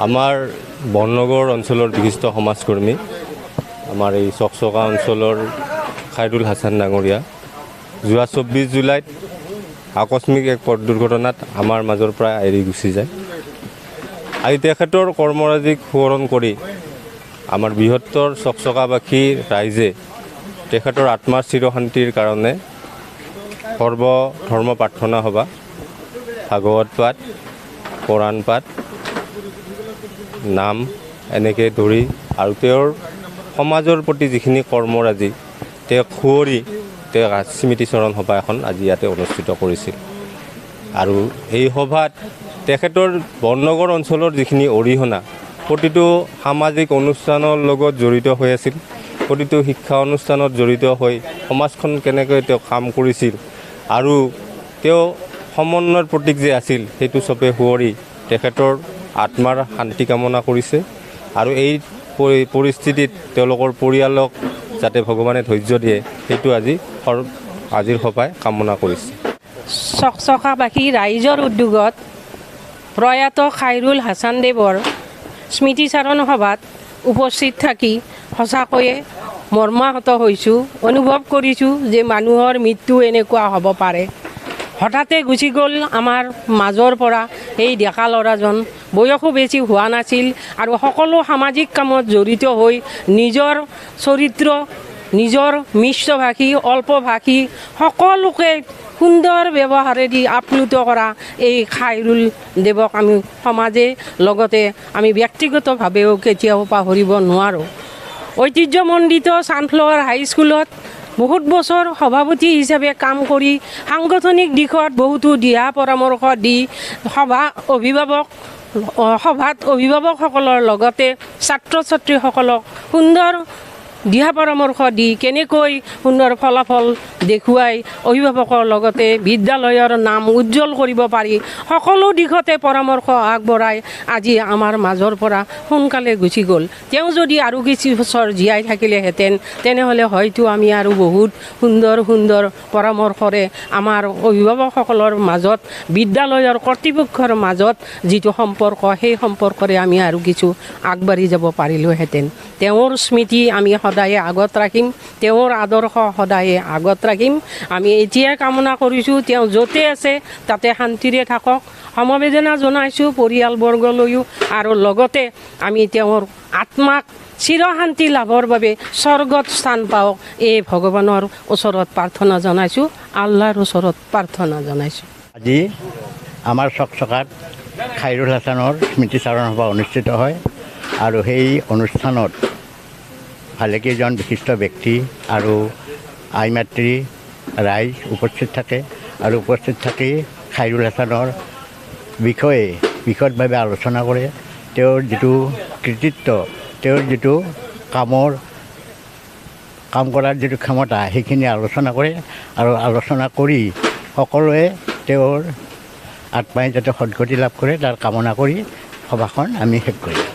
আমাৰ বৰনগৰ অঞ্চলৰ বিশিষ্ট সমাজকৰ্মী, আমাৰ এই চকচকা অঞ্চলৰ খাইৰুল হাছান ডাঙৰীয়া যোৱা 24 জুলাইত আকস্মিক এক পথ দুৰ্ঘটনাত আমাৰ মাজৰ পৰা এৰি গুচি যায়। আজি তেখেতৰ কৰ্মৰাজিক সোঁৱৰণ কৰি আমাৰ বৃহত্তৰ চকচকাবাসী ৰাইজে তেখেতৰ আত্মাৰ চিৰশান্তিৰ কাৰণে সৰ্বধৰ্ম প্ৰাৰ্থনা সভা, ভাগৱত পাঠ, কোৰাণ পাঠ, নাম এনেকৈ ধৰি আৰু তেওঁৰ সমাজৰ প্ৰতি যিখিনি কৰ্মৰাজি তেওঁক সুঁৱৰি তেওঁক স্মৃতিচৰণ সভা এখন আজি ইয়াতে অনুষ্ঠিত কৰিছিল। আৰু এই সভাত তেখেতৰ বৰনগৰ অঞ্চলৰ যিখিনি অৰিহণা, প্ৰতিটো সামাজিক অনুষ্ঠানৰ লগত জড়িত হৈ আছিল, প্ৰতিটো শিক্ষা অনুষ্ঠানত জড়িত হৈ সমাজখন কেনেকৈ তেওঁ কাম কৰিছিল আৰু তেওঁ সমন্বয়ৰ প্ৰতীক যে আছিল সেইটো চবে সুঁৱৰি তেখেতৰ আত্মাৰ শান্তি কামনা কৰিছে। আৰু এই পৰিস্থিতিত তেওঁলোকৰ পৰিয়ালক যাতে ভগৱানে ধৈৰ্য দিয়ে সেইটো আজিৰ সভাই কামনা কৰিছে। চকচকাবাসী ৰাইজৰ উদ্যোগত প্ৰয়াত খাইৰুল হাছানদেৱৰ স্মৃতিচাৰণ সভাত উপস্থিত থাকি সঁচাকৈয়ে মৰ্মাহত হৈছোঁ। অনুভৱ কৰিছোঁ যে মানুহৰ মৃত্যু এনেকুৱা হ'ব পাৰে। হঠাতে গুচি গ'ল আমাৰ মাজৰ পৰা এই ডেকা ল'ৰাজন। বয়সো বেছি হোৱা নাছিল আৰু সকলো সামাজিক কামত জড়িত হৈ নিজৰ চৰিত্ৰ, নিজৰ মিশ্ৰভাষী, অল্পভাষী সকলোকে সুন্দৰ ব্যৱহাৰেদি আপ্লুত কৰা এই খাইৰুল দেৱক আমি সমাজে লগতে আমি ব্যক্তিগতভাৱেও কেতিয়াও পাহৰিব নোৱাৰোঁ। ঐতিহ্যমণ্ডিত ছানফ্লাৱাৰ হাইস্কুলত বহুত বছৰ সভাপতি হিচাপে কাম কৰি সাংগঠনিক দিশত বহুতো দিহা পৰামৰ্শ দি সভাত অভিভাৱকসকলৰ লগতে ছাত্ৰ ছাত্ৰীসকলক সুন্দৰ দিহা পৰামৰ্শ দি কেনেকৈ সুন্দৰ ফলাফল দেখুৱাই অভিভাৱকৰ লগতে বিদ্যালয়ৰ নাম উজ্জ্বল কৰিব পাৰি সকলো দিশতে পৰামৰ্শ আগবঢ়াই আজি আমাৰ মাজৰ পৰা সোনকালে গুচি গ'ল। তেওঁ যদি আৰু কিছু বছৰ জীয়াই থাকিলেহেঁতেন তেনেহ'লে হয়তো আমি আৰু বহুত সুন্দৰ সুন্দৰ পৰামৰ্শৰে আমাৰ অভিভাৱকসকলৰ মাজত, বিদ্যালয়ৰ কৰ্তৃপক্ষৰ মাজত যিটো সম্পৰ্ক, সেই সম্পৰ্কৰে আমি আৰু কিছু আগবাঢ়ি যাব পাৰিলোহেঁতেন। তেওঁৰ স্মৃতি আমি সদায়ে আগত ৰাখিম, তেওঁৰ আদৰ্শ সদায়ে আগত ৰাখিম। আমি এতিয়াই কামনা কৰিছোঁ তেওঁ য'তে আছে তাতে শান্তিৰে থাকক। সমবেদনা জনাইছোঁ পৰিয়ালবৰ্গলৈও আৰু লগতে আমি তেওঁৰ আত্মাক চিৰশান্তি লাভৰ বাবে স্বৰ্গত স্থান পাওক এই ভগৱানৰ ওচৰত প্ৰাৰ্থনা জনাইছোঁ, আল্লাহৰ ওচৰত প্ৰাৰ্থনা জনাইছোঁ। আজি আমাৰ চকচকাত খাইৰুল হাছানৰ স্মৃতিচাৰণ সভা অনুষ্ঠিত হয় আৰু সেই অনুষ্ঠানত ভালেকেইজন বিশিষ্ট ব্যক্তি আৰু আই মাতৃ ৰাইজ উপস্থিত থাকে আৰু উপস্থিত থাকি খাইৰুল হাছানৰ বিষয়ে বিশদভাৱে আলোচনা কৰে। তেওঁৰ যিটো কৃতিত্ব, তেওঁৰ যিটো কাম কৰাৰ যিটো ক্ষমতা, সেইখিনি আলোচনা কৰে আৰু আলোচনা কৰি সকলোৱে তেওঁৰ আত্মাই যাতে সদ্গতি লাভ কৰে তাৰ কামনা কৰি সভাখন আমি শেষ কৰিম।